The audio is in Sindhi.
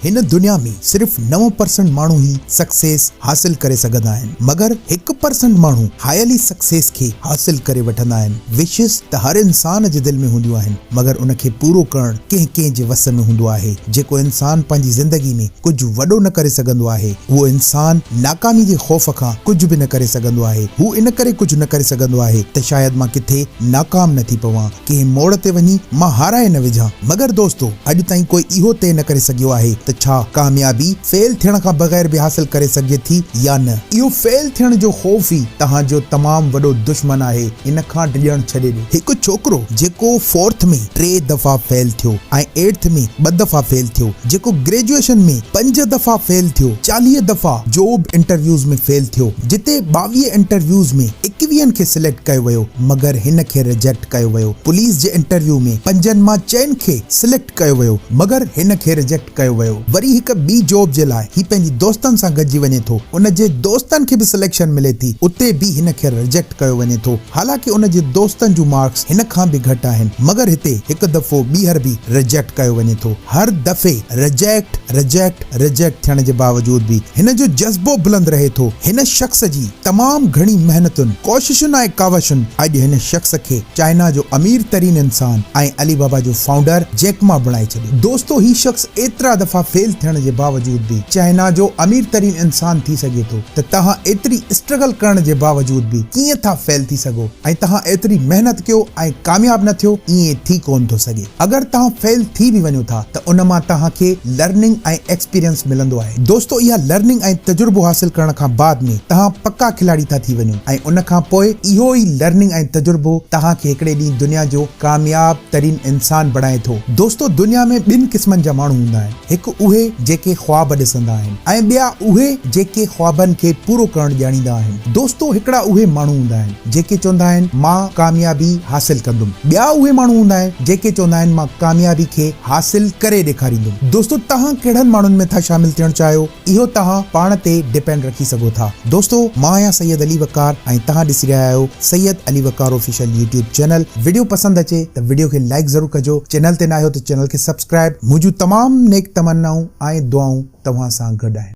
هن دنيا ۾ صرف 9% ماڻهو ئي سڪسيس حاصل ڪري سگهندا آهن مگر 1% ماڻهو هائلي سڪسيس کي حاصل ڪري وٺندا آهن. وشز ته هر انسان جي دل ۾ هونديون آهن مگر ان کي پورو ڪرڻ ڪنهن ڪنهن جي وس ۾ هوندو آهي. جيڪو انسان پنهنجي زندگي ۾ ڪجهه وڏو نه ڪري سگهندو آهي اهو انسان ناڪامي جي خوف کان ڪجهه به نه ڪري سگهندو آهي. هو ان ڪري ڪجهه نه ڪري سگهندو آهي ته شايد مان ڪٿي ناڪام نه ٿي پوان. ڪنهن موڙ تي وڃي مان هارائي نه وجهان. مگر دوستو اڄ تائين ڪوئي اهو طئي نه ڪري سگهيو آهي ته ڇا ڪاميابي فيل ٿيڻ کان بغير به حاصل ڪري سگهجي ٿي يا نه. اهو فيل ٿيڻ جو خوف ئي توهان جو تمام وڏو دشمن آهي، ان کان ڊڄڻ ڇڏي ڏيو. هڪ ڇوڪرو جيڪو فورٿ ۾ ٽي دفعا فيل ٿيو ۽ ايٽٿ ۾ ٻه دفعا فيل ٿيو، جيڪو گريجوئيشن ۾ پنج دفعا فيل ٿيو، 40 دفعا جوب انٽرويوز ۾ فيل ٿيو، جتي 22 انٽرويوز ۾ ايڪويهن کي سليڪٽ ڪيو ويو مگر هن کي رجيڪٽ ڪيو ويو، پوليس جي انٽرويو ۾ پنجن مان چئن کي سليڪٽ ڪيو ويو مگر هن کي رجيڪٽ ڪيو ويو، وري هڪ ٻي جاب جي لاء هي پنهنجي دوستن سان گڏجي وڃي ٿو، ان جي دوستن کي به سليڪشن ملي ٿي اتي به هن کي رجيڪٽ ڪيو وڃي ٿو، حالانڪه ان جي دوستن جون مارڪس هن کان به گهٽ آهن مگر هتي هڪ دفعو ٻيهر به رجيڪٽ ڪيو وڃي ٿو، هر دفعي رجيڪٽ رجيڪٽ رجيڪٽ ٿيڻ جي باوجود به هن جو جذبو بلند رهي ٿو. هن شخص جي تمام گهڻي محنتن، ڪوششن ۽ ڪاوشن اڄ هن شخص کي چائنا جو امير ترين انسان ۽ علي بابا جو فائونڊر جيڪ ما بڻائي ڇڏيو. دوستو هي شخص ايترا دفعا فيل ٿيڻ جي باوجود به چائنا جو امير ترين انسان ٿي سگهي ٿو ته توهان ايتري اسٽرگل ڪرڻ جي باوجود به ڪيئن ٿا فيل ٿي سگهو ۽ توهان ايتري محنت ڪيو ۽ ڪامياب نه ٿيو ائين ٿي ڪونه ٿو سگهي. اگر توهان فيل ٿي به وڃو ٿا ته ان مان توهان کي لرننگ ۽ ايڪسپيرينس ملندو آهي. دوستو اها لرننگ ۽ تجربو حاصل ڪرڻ کان بعد ۾ توهان پڪا کلاڙي ٿا ٿي وڃو ۽ ان کان پوء اهو ئي لرننگ ۽ تجربو توهان کي هڪڙي ڏينهن دنيا جو ڪامياب ترين انسان بڻائي ٿو. دوستو دنيا ۾ ٻن قسمن جا ماڻهو هوندا آهن هڪ اهي جيڪي خواب ڏسندا آهن ۽ ٻيا اهي جيڪي خوابن کي پورو ڪرڻ ڄاڻيندا آهن. دوستو هڪڙا اهي ماڻهو هوندا آهن. جيڪي چوندا آهن مان ڪاميابي حاصل ڪندم. ٻيا اهي ماڻهو هوندا آهن جيڪي چوندا آهن مان ڪاميابي کي حاصل ڪري ڏيکاريندم. دوستو توهان ڪهڙن ماڻهن ۾ ٿا شامل ٿيڻ چاهيو اهو توهان پاڻ تي ڊپينڊ رکي سگهو ٿا. دوستو مان آهيان سيد علي وقار ۽ توهان ڏسي رهيا آهيو Syed Ali Waqar official YouTube channel. Video پسند اچي ته وڊيو کي لائيڪ ضرور ڪجو چينل تي ناهيو ته چينل کي سبسڪرائيب. منهنجون تمام نيڪ تمنائون ۽ دعائون توهان سان گڏ آهن.